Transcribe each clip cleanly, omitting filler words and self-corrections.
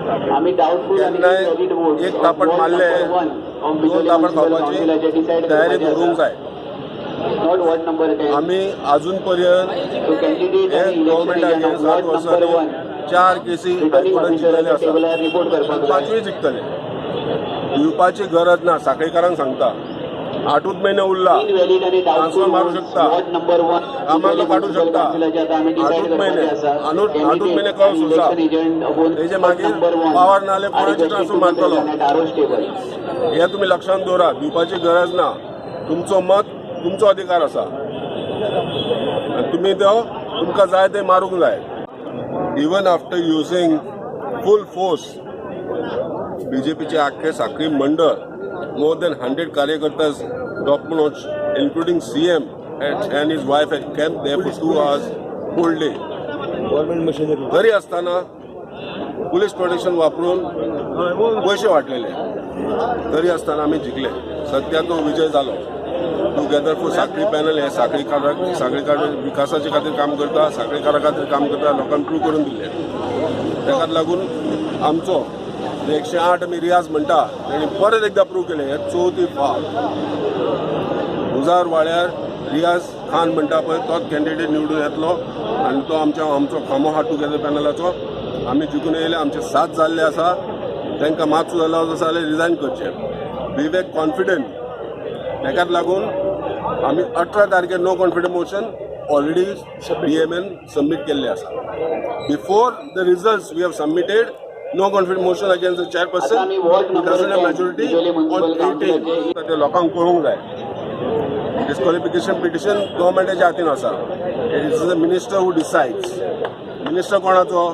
आमी डाऊटफूल आणि केन्नाय व्हॅलिड वोट एक थापट मारले, दोन थापट खावपाची तयारी दवरूंक जाय. Not ward number 10. आमी अजून पर्यंत सो कॅन्डिडेट हे आणि इलेक्शन गव्हर्मेंटा एजंट अगेन्स्ट 7 वॉर्ड नंबर वर्सांनी 1 चार केसी रिटर्निंग हायकोर्टान जिखलेले ऑफिसराच्या आसा. टेबलार रिपोर्ट करपाक जाय. पांचवी जिखतले. भिवपाची गरज ना. साखळीकारांक सांगता, 8ूच म्हयने उरला. इनव्हॅलिड आणि ट्रान्सफर डाऊटफुल मारू शकता. वॉर्ड नंबर 1 कामाक काडूं शकता. आता आमी डिसायड 8ूच महिने. करपाचे आसा. 8ूच महिने कळ सुसा. इलेक्शन एजंट तेजे मागीर नंबर 1 पावर ना जाल्यार कोणाचे ट्रान्सफर मारतलो. Arose table. हे तुमी लक्षांत दवरा. भिवपाची गरज ना. तुमचो मत तुमचो अधिकार आसा आनी तुमी तो तुमकां जाय ते मारूंक जाय. Even after using full force, बीजेपीचे आख्खे साखळी मंडळ, मोर दॅन 100 कार्यकर्ता, top notch, including CM and his wife, had camp there for 2 hours full day. Government machinery. तरी असताना पुलीस प्रोटेक्शन वापरून पयशे वाटलेले, तरी आसतना आमी जिखले. सत्याचो विजय जालो. टुगेदर फॉर साखळी पॅनल हे साखळीकाराक, साखळीकार विकासाचे खातीर काम करता, साखळीकारा खातीर काम करता, लोकांक प्रूव करून दिले. ताकाच लागून आमचो 108 आमी रियाज म्हणटा, तेणी परत एकदा प्रूव केलें. हे चवथी फावट उजार वाड्यार रियाज खान म्हणटा पळय, तोच कॅन्डिडेट निवडून येतलो आनी तो आमच्या आमचो खांबो आहा टुगेदर पॅनलाचो. आमी जिखून येयले. आमचे 7 जाल्ले आसा. तांकां मातसो जालो आसा जाल्यार रिजायन करचें. We were confident. ताकाच लागून आमी 18 तारखेर no confidence motion already BMN submit केल्ले आसा. Before the results, we have submitted no confidence motion against the chairperson. आता आमी ward number doesn't have 10 majority Bicholim on municipal 18. काउन्सिलाचे ते लोकांक कळूंक जाय. डिस्क्वॉलिफिकेशन पिटिशन गव्हर्मेंटाच्या हातीन आसा. It is the minister who decides. Minister कोणाचो?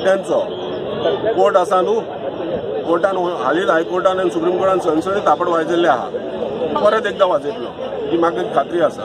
तेंचो. कोर्ट आसा न्हू. कोर्टान हालींच हायकोर्टान आनी सुप्रीम कोर्टान सणसणीत थापट वाजयल्ले आहा. परत एकदां वाजयतलो ही म्हाका खात्री आसा.